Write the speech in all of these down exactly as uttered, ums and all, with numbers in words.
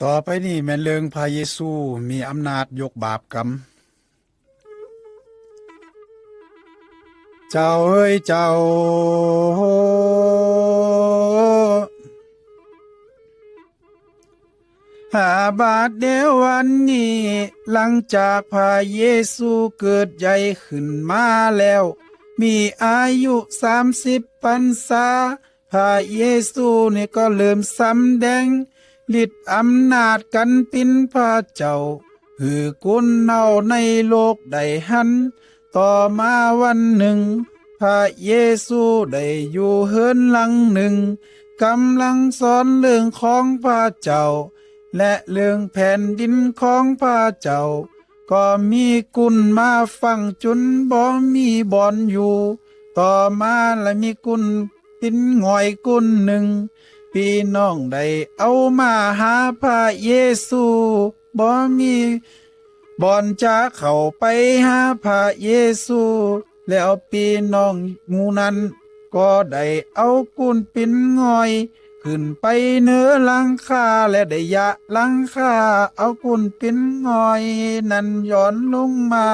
ต่อไปนี้แม่นเรื่องพระเยซูมีอำนาจยกบาปกรรม เจ้าเอ้ยเจ้า หาบาดเดียววันนี้ หลังจากพระเยซูเกิดใหญ่ขึ้นมาแล้ว มีอายุสามสิบพรรษา พระเยซูนี่ก็เริ่มสำแดงฤทธิ์อำนาจการเป็นพระเจ้า หื้อคนเฮาในโลกได้หัน ต่อมาวันหนึ่ง พระเยซูได้อยู่เฮือนหลังหนึ่ง กำลังสอนเรื่องของพระเจ้า และเรื่องแผ่นดินของพระเจ้า ก็มีคนมาฟังจนบ่มีบ่อนอยู่ ต่อมาละมีคน ปิ้นง่อยคนหนึ่ง พี่น้องได้เอามาหาพระเยซู บ่มีบ่อนจะเข้าไปหาพระเยซู แล้วพี่น้องหมู่นั้นก็ได้เอาคนปิ้นง่อยขึ้นไปเหนือหลังคา และได้ยะหลังคา เอาคนปิ้นง่อยนั้นหย่อนลงมา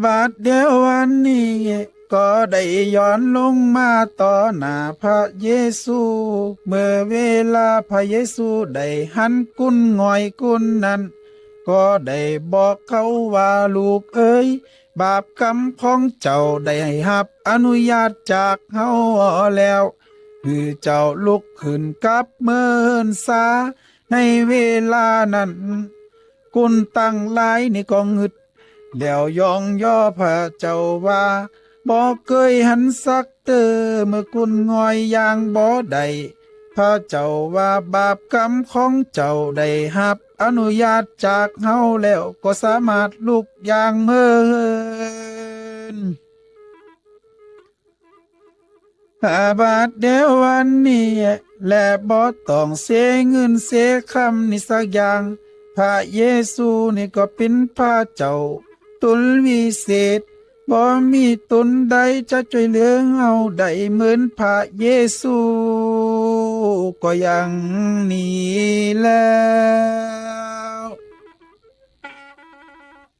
บาดเดียววันนี้ก็ได้หย่อนลงมาต่อหน้าพระเยซู เมื่อเวลาพระเยซูได้หันคนง่อยคนนั้น ก็ได้บอกเขาว่า ลูกเอ๋ย บาปกรรมของเจ้าได้รับอนุญาตจากเฮาแล้ว คือเจ้าลุกขึ้นกลับเมินซา ในเวลานั้น คนตังหลายนี่ก็งึด แล้วย้องย่อพระเจ้าว่า บ่เกยหันสักเตื้อเมื่อคนง่อยย่างบ่ได้ พระเจ้าว่า บาปกรรมของเจ้าได้รับอนุญาตจากเฮาแล้ว ก็สามารถลุกย่างเมิน อาบัติเดียววันนี้ และบ่ต้องเสียเงินเสียคำนี่สักอย่าง พระเยซูนี่ก็เป็นพระเจ้าตนวิเศษ บ่มีตนใดจะช่วยเหลือเฮาได้เหมือนพระเยซู ก็อย่างนี้แหละ